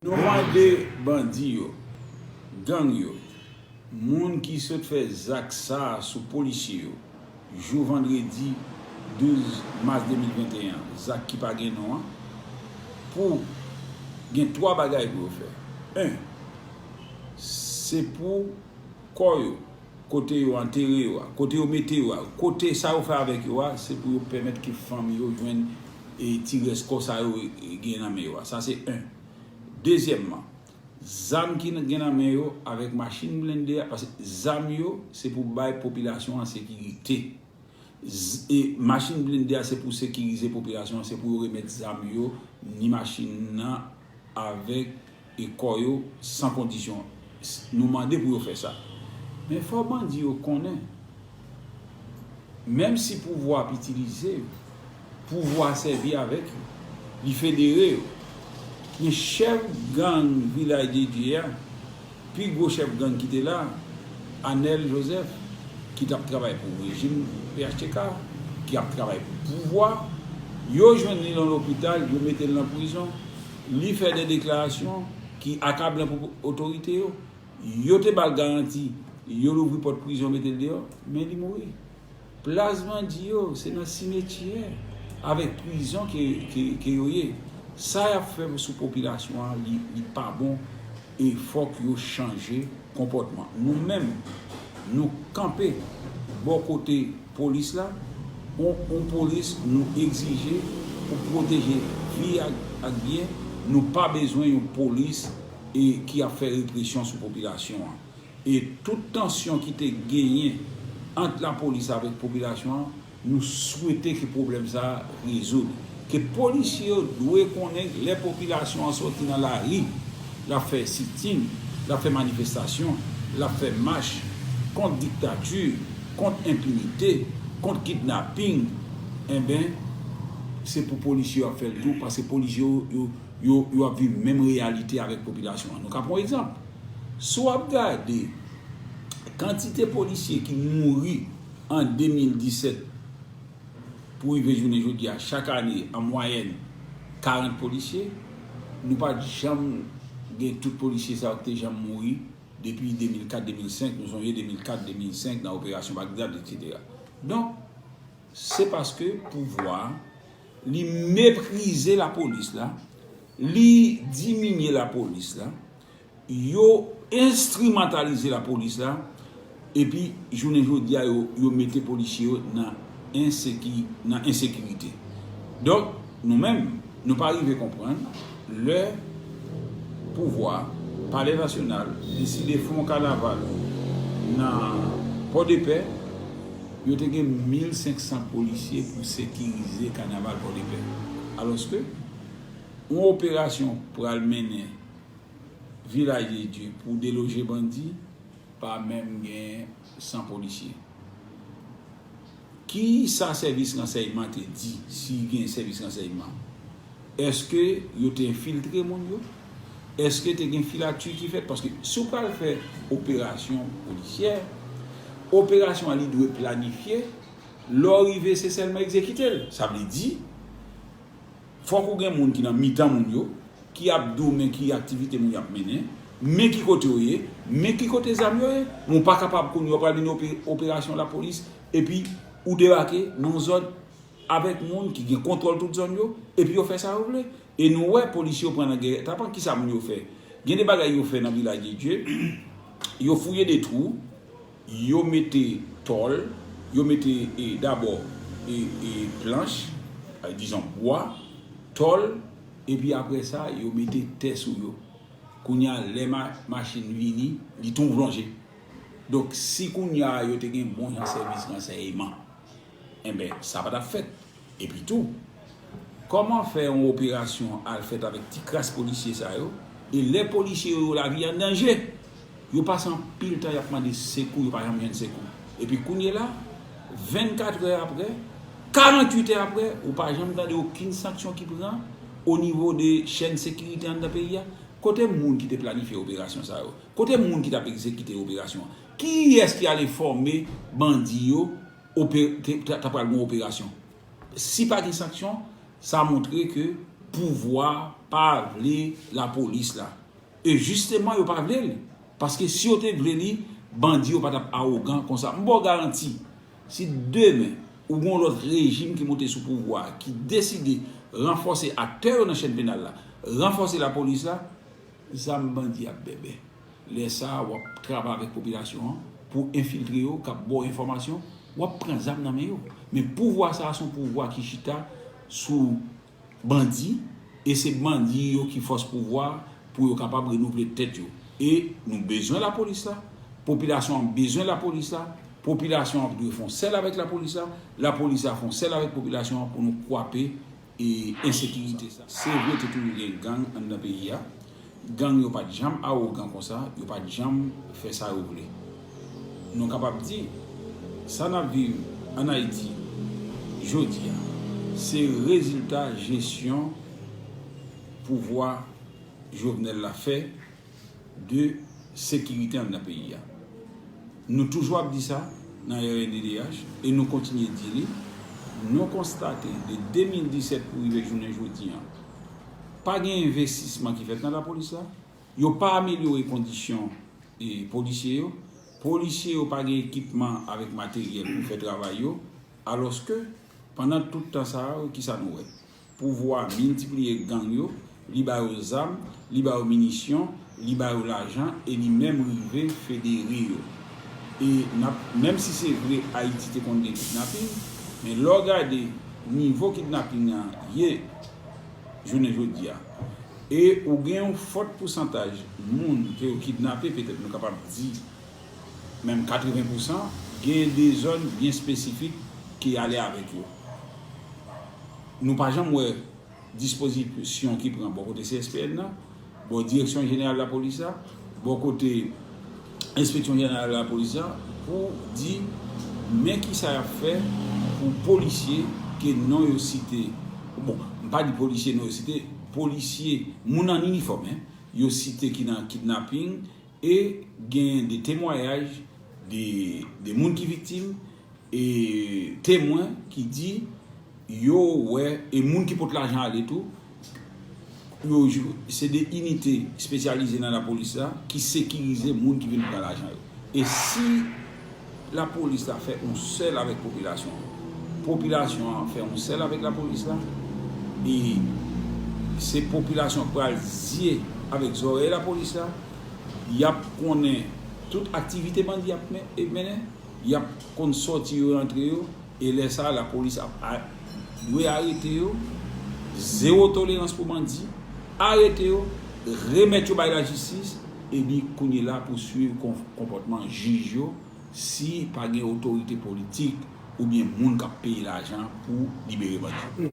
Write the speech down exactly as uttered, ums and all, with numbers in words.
Nou mande bandi yo, gang yo, moun ki sot fè zak sa a sou polisye yo, jou vandredi douz mas de mil venteyen an, zak ki pa gen non an, pou gen twa bagay pou yo fè. En, se pou kò yo, kote yo antere yo a, kote yo mete yo a, kote sa yo fè avèk yo a, se pou yo pèmèt ke fanmi yo jwenn e ti rès kò sa yo e, e gen nan men yo a. Sa se en. Dezyèmman, zam ki gen nan men yo avèk machin blende a, paske zam yo se pou bay popilasyon an sekirite. Z- e machin blende a se pou sekirize popilasyon an, se pou yo remèt zam yo, ni machin nan avèk e kò yo san kondisyon. S- Nou mande pou yo fè sa. Men fò bandi yo konnen, menm si pouvwa ap itilize yo, pouvwa sèvi avèk yo, li federe yo. Men chèf gang Vilaj de Dye a, pi gwo chèf gang ki te la, Anèl Joseph, ki t ap travay pou rejim P H T K, ki ap travay pou pouvwa, yo jwenn li nan lopital, yo mete l nan prizon, li fè de deklarasyon ki akablan pou otorite yo. Yo te ba l garanti, yo louvri pòt prizon, mete l deyò, men li mouri. Plas bandi yo, se nan simetyè avèk prizon ke, ke, ke yo ye. Sa y ap fè sou popilasyon an, li, li pa bon, e fòk yo chanje konpòtman. Nou menm, nou kanpe bò kote polis la, on, on polis nou egzije pou pwoteje vi ak, ak byen. Nou pa bezwen yon polis e ki ap fè represyon sou popilasyon an. E tout tansyon ki te genyen ant lapolis avèk popilasyon an, nou swete ke pwoblèm sa a rezoud. Ke polisye yo dwe konnen lè popilasyon an sòti nan lari, l ap fè sitin, l ap fè manifestasyon, l ap fè mach kont diktati, kont enpinite, kont kidnaping, enben, se pou polisye yo ap fè l tou, paske polisye yo, yo, yo, yo ap viv menm reyalite avèk popilasyon an. Nou ka pran yon egzanp. Si w ap gade kantite polisye ki mouri an de mil disèt pou rive jounen jodi a, chak ane, an mwayèn, karant polisye, nou pa t janm gen tout polisye sa yo ki te janm mouri depi de mil kat, de mil senk, nou sonje de mil kat, de mil senk, nan operasyon Bagdad, etsetera. Donk, se paske pouvwa a, li meprize lapolis la, li diminye lapolis la, yo enstrimantalize lapolis la, epi jounen jodi a, yo, yo mete polisye yo nan enseki-, nan ensekirite. Donk, nou menm, nou pa rive konprann lè pouvwa, Palè Nasyonal, deside fè yon kanaval nan Pòdepè, yo te gen mil senk san polisye pou sekirize kanaval Pòdepè. Alòske, yon operasyon pral mennen Vilaj de Dye pou deloje bandi, pa menm gen san polisye. Kisa sèvis ransèyman te di, si gen sèvis ransèyman? Èske yo te enfiltre moun yo? Èske te gen filatri ki fèt? Paske si w pral fè operasyon polisyè, operasyon an li dwe planifye, lè w rive se sèlman egzekite l. Sa vle di, fòk ou gen moun ki nan mitan moun yo, ki ap di w men ki aktivite moun yo ap mennen, men ki kote yo ye, men ki kote zam yo ye. Men w pa kapab kounye a w pral mennen ope-, operasyon lapolis, epi ou debake nan yon zòn avèk moun ki gen kontwòl tout zòn yo, epi yo fè sa yo vle. E nou wè polisye yo pran nan gètapan, kisa moun yo fè? Gen de bagay yo fè nan Vilaj de Dye, yo fouye de twou, yo mete tòl, yo mete, e, dabò, e, e, planch, e, dizon bwa, tòl, epi apre sa, yo mete tè sou yo. Kounye a, lè ma-, machin vini, li tou plonje. Donk, si kounye a yo te gen bon jan sèvis ransèyman, enben, sa pa t ap fèt. Epi tou, kòman fè yon operasyon al fèt avèk ti kras polisye sa yo, e lè polisye yo, lavi an danje, yo pase anpil tan y ap mande sekou, yo pa janm jwenn sekou. Epi kounye la, vennkat è apre, karannwit è apre, ou pa janm tande okenn sanksyon ki pran o nivo de chèn sekirite anndan peyi a. Kote moun ki te planifye operasyon sa yo? Kote moun ki t ap egzekite operasyon an? Kiyès ki al enfòme bandi yo ope-, te, ta, ta pral gen operasyon? Si pa gen sanksyon, sa montre ke Pouvwa pa vle lapolis la. E jisteman, yo pa vle l. Paske si yo te vle li, bandi yo pa t ap awogan konsa. M ba w garanti, si demen ou gen yon lòt rejim ki monte sou pouvwa a, ki deside ranfòse aktè yo nan chèn penal la, ranfòse lapolis la, zam bandi ap bèbè. Lè sa a, w ap travay avèk popilasyon an pou enfiltre yo, k ap ba w enfòmasyon, w ap pran zam nan men yo. Men pouvwa sa a se yon pouvwa ki chita sou bandi, e se bandi yo ki fòs pouvwa pou yo kapab renouvle tèt yo. E nou bezwen lapolis la, popilasyon an bezwen lapolis la, popilasyon an dwe fè yon sèl avèk lapolis la, lapolis la fè yon sèl avèk popilasyon an pou nou kwape e ensekirite sa. Se vre, te toujou gen gang anndan peyi a. Gang yo pa t janm awogan konsa, yo pa t janm fè sa yo vle. Nou kapab di, sa n ap viv ann Ayiti jodi a, se rezilta jesyon pouvwa Jovenel la fè de sekirite anndan peyi a. Nou toujou ap di sa nan R N D D H e nou kontinye di li. Nou konstate de de mil disèt pou rive jounen jodi a, pa gen envestisman ki fèt nan lapolis la. Yo pa amelyore kondisyon e polisye yo. Polisye yo pa gen ekipman avèk materyèl pou fè travay yo. Alòske, pandan tout tan sa a, kisa nou wè? Pouvwa a miltipliye gang yo, li ba yo zam, li ba yo minisyon, li ba yo lajan e li menm rive federe yo. E n ap, menm si se vre Ayiti te konn gen kidnaping, men lè w gade nivo kidnaping an ye jounen jodi a, e ou gen yon fòt pousantaj moun ke yo kidnape, petèt nou kapab di menm katreven pousan, gen de zòn byen espesifik ki ale avèk yo. Nou pa janm wè dispozisyon ki pran bò kote C S P N nan, bò Direksyon Jeneral Lapolis la, bò kote Enspeksyon Jeneral Lapolis la, pou di men kisa y ap fè pou polisye ke non yo site, bon, m pa di polisye non yo site, polisye, moun an inifòm, en, yo site ki nan kidnaping, e gen de temwayaj de, de moun ki viktim, e temwen ki di yo wè, e moun ki pot lajan ale tou, yo, se de inite espesyalize nan lapolis la ki sekirize moun ki vin pran lajan yo. E si lapolis la fè yon sèl avèk popilasyon an, popilasyon an fè yon sèl avèk lapolis la, e se popilasyon k pral zye avèk zòrèy lapolis la, y ap konnen tout aktivite bandi ap men-, e mennen, y ap konn sòti yo, rantre yo, e lè sa a, lapolis ap a-, dwe arete yo, zewo tolerans pou bandi, arete yo, remèt yo bay lajistis, epi kounye la pou swiv kon-, konpòtman jij yo, si pa gen otorite politik oubyen moun k ap peye lajan pou libere bandi.